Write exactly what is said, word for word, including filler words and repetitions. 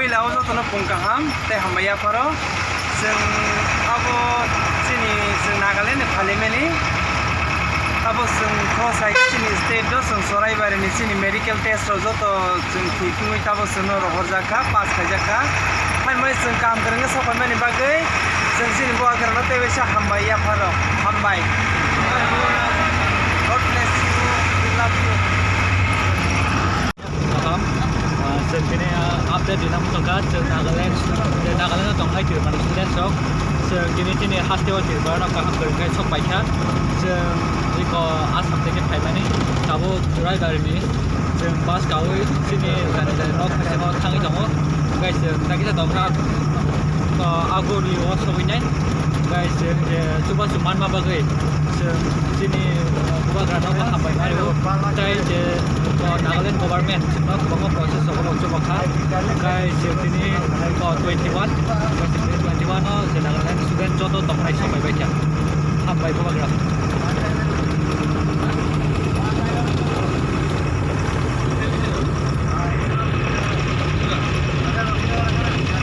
Puila o jotono pung kaham tei hambai yapharo. Chwng abo chini, chwng Nagaland ni phalimani. Abo chwng kho sai chini state o chwng Choraibari ni chini medical test rok joto chwng thwi twi tabo chwngno rohorjak kha, pass khaijak kha. Hai mai chwng kaham kwrwngno sok paimani bagwi chwng chini bubagrano tei waisa hambai yapharo. Hambai. God bless you. We love you. Kaham, ah, chwng tini, ah, update rina muchungkha, chwng Nagaland, je Nagaland o tongnai Tripura ni students rok, chwng tini chini haste o Tripura no kaham kwrwng khe sok paikha, chwng iko Assam theke phaimani, tabuk Choraibari ni, chwng bus kaui chini jani jani nok bisingo thangwi tongo, hwnkhe chwng takisa tongkha, ah, Agori o sogwi nai. Guys, je, je chubachu manma bagwi chwng chini, uh, bubagrano bo hambai mano. Tai je, uh, Nagaland government chwngno kwbangma process rok chubakha. Guys, je tini, uh, twenty one, twenty one o je Nagaland student joto tongnai sok bai baikha. Hambai bubagra.